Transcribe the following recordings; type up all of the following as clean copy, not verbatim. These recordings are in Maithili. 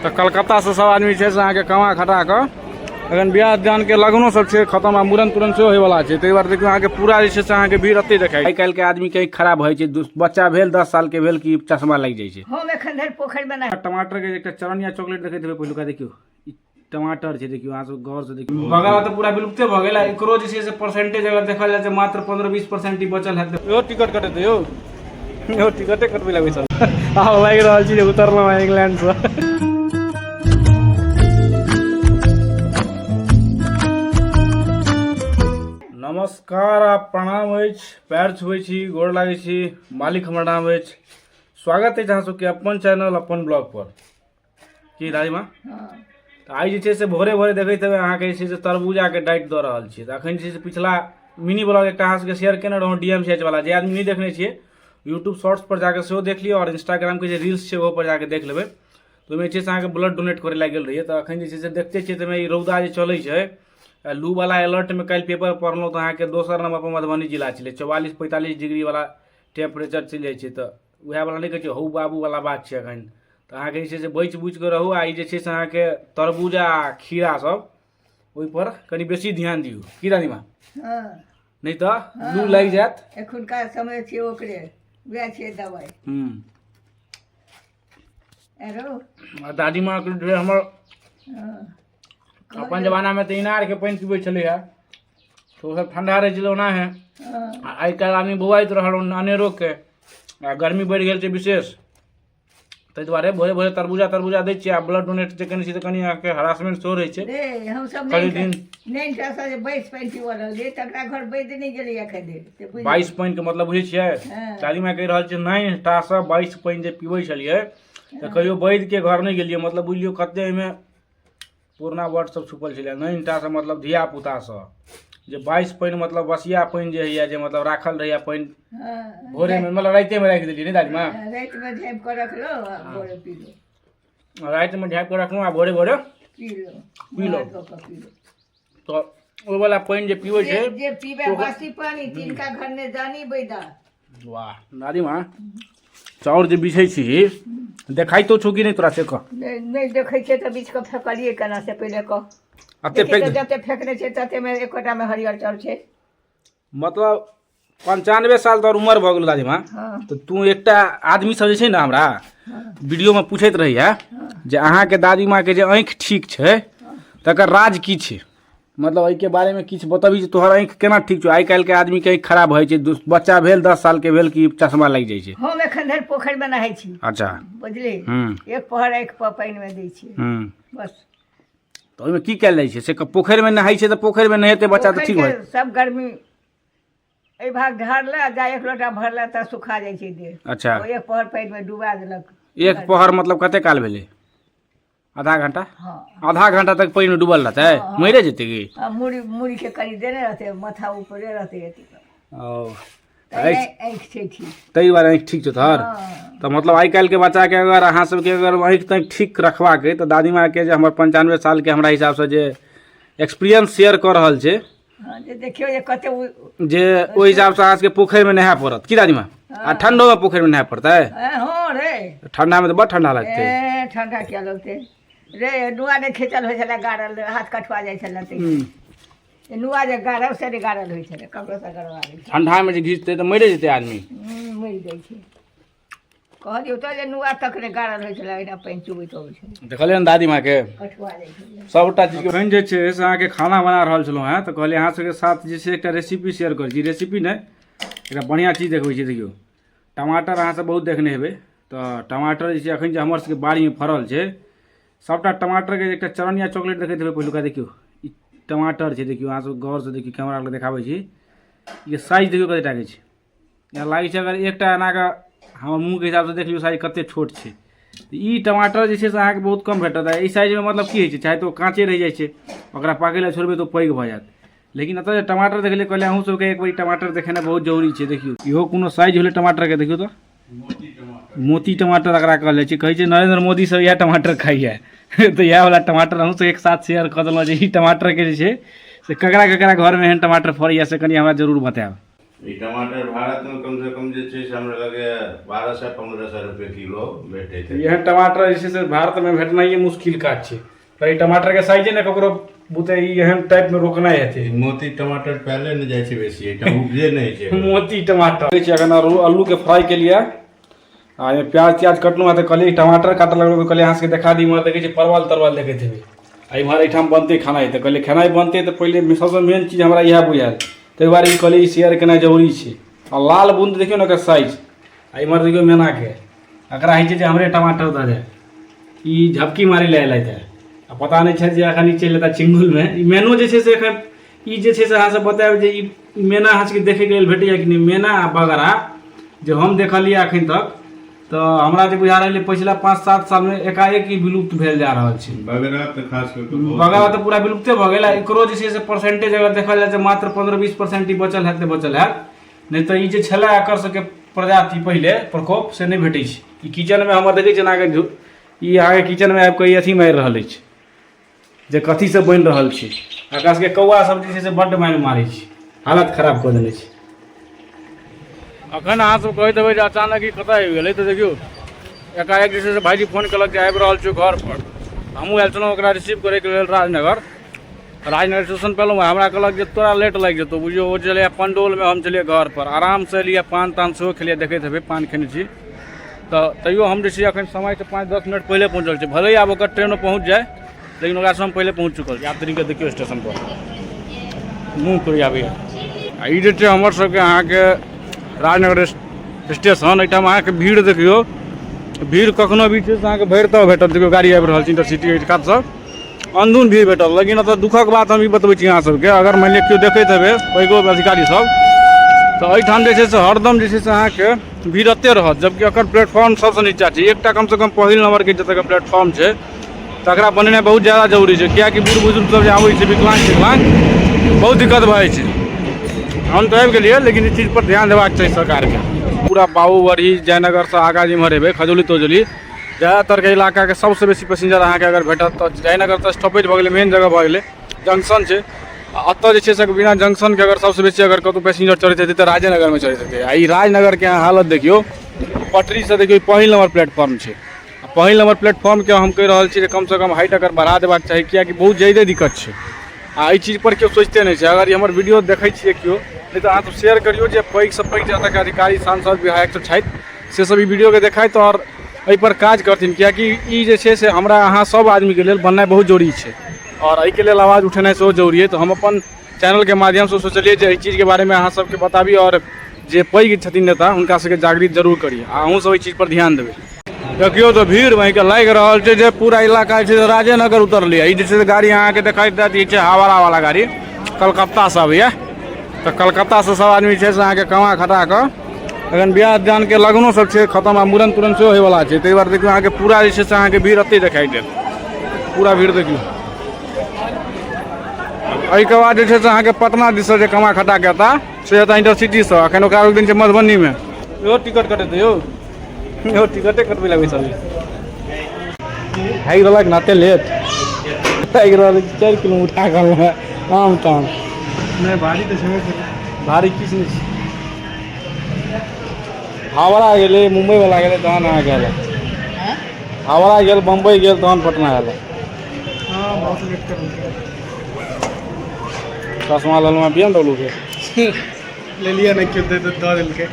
तऽ कलकत्तासँ सब आदमी छै से अहाँके कमा खटा कऽ एखन बियाह दानके लगनो सब छै खतम आ मूड़न तूड़न सेहो होयवला छै। ताहि दुआरे देखियौ अहाँके पूरा जे छै से अहाँके भीड़ एते देखाइ। आइ काल्हिके आदमीके आँखि खराब होइ छै, बच्चा भेल 10 सालके भेल कि चश्मा लागि जाइ छै। हम एखन धरि पोखरिमे नहा टमाटरके एकटा चरनिया चॉकलेट देखैत हेबै पहिलुका, देखियौ ई टमाटर छै, देखियौ अहाँ सब गौर से देखियौ। बगल तऽ पूरा विलुप्ते भऽ गेल आ एकरो जे छै से परसेंटेज अगर देखल जाय तऽ मात्र 15-20% ही बचल हैत। इहो टिकट कटेतै यौ, इहो टिकटे कटबै लए बैसल। आब लागि रहल छी जे उतरलहुँ हँ इंग्लैंडसँ। नमस्कार आ प्रणाम अछि, पैर छुबै छी, गोर लागै छी, मालिक हमर नाम अछि। स्वागत अछि अहाँ सबके अपन चैनल अपन ब्लॉग पर। की दादी माँ, तऽ आइ जे छै से भोरे भोरे देखैत हेबै अहाँके जे छै से तरबूजाके डाइट दऽ रहल छियै। तऽ एखन जे छै से पिछला मिनी ब्लॉग एकटा अहाँ सबके शेयर केने रहौं डी एम सी एच वाला, जे आदमी नहि देखने छियै यूट्यूब शॉर्ट्स पर जाके सेहो देख लियौ आओर इंस्टाग्रामके जे रील्स छै ओहो पर जाके देख लेबै। तऽ ओहिमे जे छै से अहाँके ब्लड डोनेट करै लए गेल रहियै। तऽ एखन जे छै से देखते छियै ताहिमे ई रौदा जे चलै छै, लू वाला अलर्टमे काल्हि पेपर पढ़लहुँ तऽ अहाँके दोसर नम्बर पर मधुबनी जिला छलै, 44-45 डिग्री वाला टेम्परेचर चलि जाइ छै। तऽ उएह वाला नहि कहै छै हौ बाबू वाला बात छै एखन। तऽ अहाँके जे छै से बचि बुचि कऽ रहू आ ई जे छै से अहाँके तरबूजा आ खीरा सब ओहिपर कनि बेसी ध्यान दियौ। की दादी माँ? हँ। नहि तऽ लू लागि जायत। एखुनका समय छै ओकरे, वएह छै दवाइ। आरो आ दादी माँ के जे हमर हँ। अपन जमानामे तऽ इनारके पानि पीबै छलै हे तऽ ओसभ ठंडा रहै छलै ओना है। हँ। आ आइ काल्हि आदमी बौआइत रहल अनेरोके आ गर्मी बढ़ि गेल छै विशेष, ताहि दुआरे भोरे भोरे तरबूजा तरबूजा दै छियै। आ ब्लड डोनेट जे केने छी तऽ कनि अहाँके हरासमेंट सेहो रहै छै। रे हमसभ कनि दिन नैनटा सँ जे 22 पानि पीबऽ लगलियै तकरा घर वैद्य नहि गेलै एखन धरि से बुझि 22 पानिके मतलब बुझै छियै? हँ। दादी माँ कहि रहल छै 9 टा 22 पानि जे पीबै छलियै तऽ कहियो वैद्यके घर नहि गेलियै। मतलब बुझि लियौ कते ओहिमे पुरना वर्ड सब छुपल छलै। 9 टा मतलब धिया पुतासँ जे 22 पानि मतलब बसिया पानि जे होइए जे मतलब राखल रहैए पानि हँ। भोरेमे मतलब रातिमे राखि देलियै नहि दादी माँ? रातिमे झाँपि कऽ रखलहुँ आ भोरे पीलहुँ। रातिमे झाँपि कऽ रखलहुँ आ भोरे भोरे पीलहुँ। पीलहुँ। मुँह हाथ धो कऽ पीलहुँ। तऽ ओ वाला पानि जे पीबै छै जे जे पीबै बासी पानि तिनका घर ने जानी बैदा। वाह दादी माँ, चाउर जे बिछै छी देखाइतो छौ कि नहि तोरा से कह। नहि नहि देखै छियै तऽ बीछ कऽ फेकलियै केना से पहिले कह। एते देखी तऽ फेक जते फेकने छै ततेमे एकोटामे हरियर चाउर छै। मतलब 95 साल तोहर उमर भऽ गेल दादी माँ। हँ। तऽ तू एकटा आदमी सब जे छै ने हमरा वीडियोमे पूछैत रहैया जे अहाँके दादी माँके जे आँखि ठीक छै तकर राज की छै, मतलब एहिके बारेमे किछु बतबी जे तोहर आँखि केना ठीक छौ। आइ काल्हिके आदमीके आँखि खराब होइ छै, बच्चा भेल 10 सालके भेल कि चश्मा लागि जाइ छै। हम एखन धरि पोखरिमे नहाइ छी। अच्छा। बुझली? हूँ। एक पहर आँखि पर पानिमे दै छियै। हूँ। बस। तऽ ओहिमे की कयल जाइ छै से पोखरिमे नहाइ छै तऽ पोखरिमे नहेतै बच्चा तऽ ठीक पोखरिके भऽ सब गर्मी एहि भाग ढारले जा एक लोटा भरले तऽ सुखा जाइ छै देह। अच्छा। ओ एक पहर पानिमे डुबा देलक। एक पहर मतलब कते काल भेलै? आधा घंटा? हँ। आधा घंटा तक पानिमे डूबल रहतै? हँ। मरे जेतै की? आ मुड़ी मुड़ीके कनि देने रहतै, माथा ऊपरे रहतै अथी पर। ओ तऽ आँखि छै ठीक। ताहि दुआरे आँखि ठीक छौ तोहर। हँ। तऽ मतलब आइ काल्हिके बच्चाके अगर अहाँ सबके अगर आँखि ताँखि ठीक रखबाक अइ तऽ दादीमाँके जे हमर 95 सालके हमरा हिसाबसँ जे एक्सपीरियंस शेयर कऽ रहल छै हँ, जे देखियौ जे कते जे ओहि हिसाबसँ अहाँ सबके पोखरिमे नहाय पड़त की दादीमाँ? आ ठंडोमे पोखरिमे नहाय पड़तै? हँ रे। ठंडामे तऽ बड़ ठंडा लगतै। ए ठंडा किया लगतै रे? नुआ नहि खींचल होइ छलै गाड़ल, हाथ कठुआ जाइ छलै तऽ नुआ जे गाड़ब से नहि गाड़ल होइ छलै, ककरोसँ गड़बा लै छै। ठंडामे जे घीचतै तऽ मरि जेतै आदमी। मरि जाइ छै। कहलियौ तऽ जे नुआ तक नहि गाड़ल होइ छलै, एहिना पानि चुबैत अबै छलै। देखलियै ने दादी माँके? कठुआ जाइ छलै। सबटा चीज। एखन जे छै से अहाँके खाना बना रहल छलहुँ हेँ तऽ कहलियै अहाँ सबके साथ जे छै एकटा रेसिपी शेयर करै छी। रेसिपी नहि, एकटा बढ़िआँ चीज देखबै छी। देखियौ टमाटर अहाँ सब बहुत देखने हेबै। तऽ टमाटर जे छै एखन जे हमर सबके बाड़ीमे फड़ल छै सबटा टमाटरके एकटा चरनिया चॉकलेट देखैत हेबै पहिलुका, देखियौ ई टमाटर छै, देखियौ अहाँ सब गौरसँ देखियौ, कैमरा लग देखाबै छी। ई साइज देखियौ कतेक टाके छै। यहाँ लागै छै अगर एकटा एनाके हमर मुँहके हिसाबसँ देख लियौ साइज कतेक छोट छै। ई टमाटर जे छै से अहाँके बहुत कम भेटत। एहि साइजमे मतलब की होइ छै, चाहे तऽ ओ काँचे रहि जाइ छै, ओकरा पाकै लए छोड़बै तऽ ओ पैघ भऽ जायत। लेकिन एतऽ जे टमाटर देखलियै, कहलियै अहूँ सबके एक बेर टमाटर देखेनाइ बहुत जरूरी छै। देखियौ इहो कोनो साइज भेलै टमाटरके, देखियौ तऽ मोती टमाटर एकरा कहल जाइ छै। कहै छै नरेंद्र मोदी सब इएह टमाटर खाइए। तऽ इएह वला टमाटर अहूँ सब एक साथ शेयर कऽ देलहुँ जे ई टमाटरके जे छै से ककरा ककरा घरमे एहन टमाटर फड़ैए से कनि हमरा जरूर बतायब। ई टमाटर भारतमे कमसँ कम जे छै से हमरा लगैए 1200-1500 रुपए किलो भेटैत एहन टमाटर जे छै से भारतमे भेटनाइए मुश्किल काज छै। पर ई टमाटरके साइजे ने ककरो बुते ई एहन टाइपमे रोकनाइ हेतै। ई मोती टमाटर पहिले नहि जाइ छै बेसी, एहिठाम उपजे नहि होइ छै मोती टमाटर। देखै छियै, एखन आलूके फ्राई केलियै आ एहिमे प्याज त्याज कटलहुँ हँ, तऽ कहलियै टमाटर काटऽ लगलहुँ तऽ कहलियै अहाँ सबके देखा दी। इम्हर देखै छियै परवल तरवल देखैत हेबै आ इम्हर एहिठाम बनतै खेनाइ, तऽ कहलियै खेनाइ बनतै तऽ पहिले सबसँ मेन चीज हमरा इएह बुझायल, ताहि दुआरे ई कहलियै शेयर केनाइ जरूरी छै। आ लाल बून्द देखियौ ने एकर साइज। आ इम्हर देखियौ मेनाके, एकरा होइ छै जे हमरे टमाटर दऽ दे, ई झपकी मारै लए एलथि हँ आ पता नहि छै जे एखन ई चलि जेता चिंगुलमे। ई मेनो जे छै से एखन ई जे छै से अहाँसँ बतायब जे ई मेना अहाँ सबके देखैके लेल भेटैए कि नहि। मेना आ बगरा जे हम देखलियै एखन तक, तऽ हमरा जे बुझा रहल पछिला 5-7 सालमे एकाएक ई विलुप्त भेल जा रहल छै। बगरा तऽ खास कऽ कऽ बहुत। बगरा तऽ पूरा विलुप्ते भऽ गेल आ एकरो जे छै से परसेंटेज अगर देखल जाय तऽ मात्र 15-20% ही बचल हैत तऽ बचल हैत, नहि तऽ ई जे छलै एकर सबके प्रजाति पहिले प्रकोप से नहि भेटै छै। ई किचनमे हमर देखै छियै अहाँके, ई अहाँके किचनमे आबि कऽ ई अथी मारि रहल अछि जे कथी सब बनि रहल छै। एकरा सबके कौआ सब जे छै से बड्ड मारि मारै छै, हालत खराब कऽ देने छै। अखन अहाँ सब कहैत हेबै जे अचानक ई कतऽ आबि गेलै, तऽ देखियौ एकाएक जे छै से भाइजी फोन केलक जे आबि रहल छियौ घर पर। हमहूँ आयल छलहुँ ओकरा रिसीव करैके लेल राजनगर। राजनगर स्टेशन पर एलहुँ, हमरा कहलक जे तोरा लेट लागि जेतौ। बुझियौ ओ छलैए पंडौलमे, हम छलियै घर पर, आरामसँ एलियै, पान तान सेहो खेलियै, देखैत हेबै पान खेने छी। तऽ तैयो हम जे छै एखन समयसँ 5-10 मिनट पहिले पहुँचल छी, भले ही आब ओकर ट्रेनो पहुँच जाय लेकिन ओकरासँ हम पहिले पहुँच चुकल छी। यात्रीके देखियौ स्टेशन पर मुँह करि आबैए। आ ई जे छै हमर सबके अहाँके राजनगर स्टेशन, एहिठाम अहाँके भीड़ देखियौ, भीड़ कखनो भी छै से अहाँके भरि तक भेटत। देखियौ गाड़ी आबि रहल छै इंटरसिटी, एहि कातसँ अंधुन भीड़ भेटल। लेकिन एतऽ दुःखक बात हम ई बतबै छी अहाँ सबके, अगर मानि लिअ केओ देखैत हेबै पैघो अधिकारी सब, तऽ एहिठाम जे छै से हरदम जे छै से अहाँके भीड़ एते रहत, जबकि एकर प्लेटफॉर्म सबसँ नीचा छै। एकटा कमसँ कम पहिल नम्बरके जतऽके प्लेटफॉर्म छै तकरा बनेनाइ बहुत ज्यादा जरूरी छै, किएकि बूढ़ बुजुर्ग सब जे आबै छै विकलांग तिकलांग बहुत दिक्कत भऽ जाइ छै। हम तऽ आबि गेलियै, लेकिन ई चीजपर ध्यान देबाक चाही सरकारके। पूरा बाबूबरही जयनगरसँ आगाँ जेम्हर एबै खजौली तौजौली ज्यादातरके इलाकाके सबसँ बेसी पैसेंजर अहाँके अगर भेटत तऽ जयनगर तऽ स्टॉपेज भऽ गेलै, मेन जगह भऽ गेलै, जंक्शन छै। आ एतऽ जे छै से बिना जंक्शनके अगर सबसँ बेसी अगर कतहु पैसेंजर चढ़ैत हेतै तऽ राजेनगरमे चढ़ैत हेतै। आ ई राजनगरके अहाँ हालत देखियौ, पटरीसँ देखियौ पहिल नम्बर प्लेटफॉर्म छै। आ पहिल नम्बर प्लेटफॉर्मके हम कहि रहल छी जे कमसँ कम हाइट अगर बढ़ा देबाक चाही, किएकि बहुत ज्यादे दिक्कत छै आ एहि चीजपर केओ सोचिते नहि छै। अगर ई हमर वीडियो देखै छियै केओ नहि तऽ अहाँ सब शेयर करियौ जे पैघसँ पैघ जतऽके अधिकारी सांसद विधायक सब छथि से सब ई वीडियोके देखथि आओर एहिपर काज करथिन, किएकि ई जे छै से हमरा अहाँ सब आदमीके लेल बननाइ बहुत जरूरी छै आओर एहिके लेल आवाज उठेनाइ सेहो जरूरी अइ। तऽ हम अपन चैनलके माध्यमसँ सोचलियै जे एहि चीजके बारेमे अहाँ सबके बताबी आओर जे पैघ छथिन नेता हुनका सबके जागृत जरूर करी आ अहूँ सब एहि चीजपर ध्यान देबै। देखियौ तऽ भीड़ वहीँके लागि रहल छै जे पूरा इलाका जे छै से राजेनगर उतरलियै। ई जे छै से गाड़ी अहाँके देखाइत देत, ई छै हावड़ावला गाड़ी, कलकत्तासँ अबैए। तऽ कलकत्तासँ सब आदमी छै से अहाँके कमा खटा कऽ एखन बियाह दानके लगनो सब छै खतम आ मूड़न तूड़न सेहो होइवला छै, ताहि दुआरे देखियौ अहाँके पूरा जे छै से अहाँके भीड़ एतहि देखाइ देत, पूरा भीड़ देखियौ। एहिके बाद जे छै से अहाँके पटना दिससँ जे कमा खटा कऽ एता से एता इंटरसिटीसँ, एखन ओकरा एक दिन छै मधुबनीमे। इहो टिकट कटेतै यौ, इहो टिकटे कटबै लए बैसल भागि रहलक नाते लेट भागि रहल 4 किलो उठा कऽ आम ताम। नहि भारी तऽ छेबे करै, भारी किछु नहि छै। हावड़ा गेलै, मुम्बई वाला गेलै, तहन अहाँके आयल हावड़ा गेल, बम्बई गेल, तहन पटना आयल। हाँ बहुत लेट कर देलकै। चश्मा लेलहुँ बी एम डब्ल्यू के लेलियै नहि केओ दे दऽ देलकै,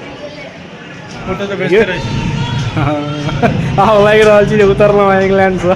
फोटो तऽ भेजते रहै छै। आब लागि रहल छी जे उतरलहुँ हँ इंग्लैंडसँ।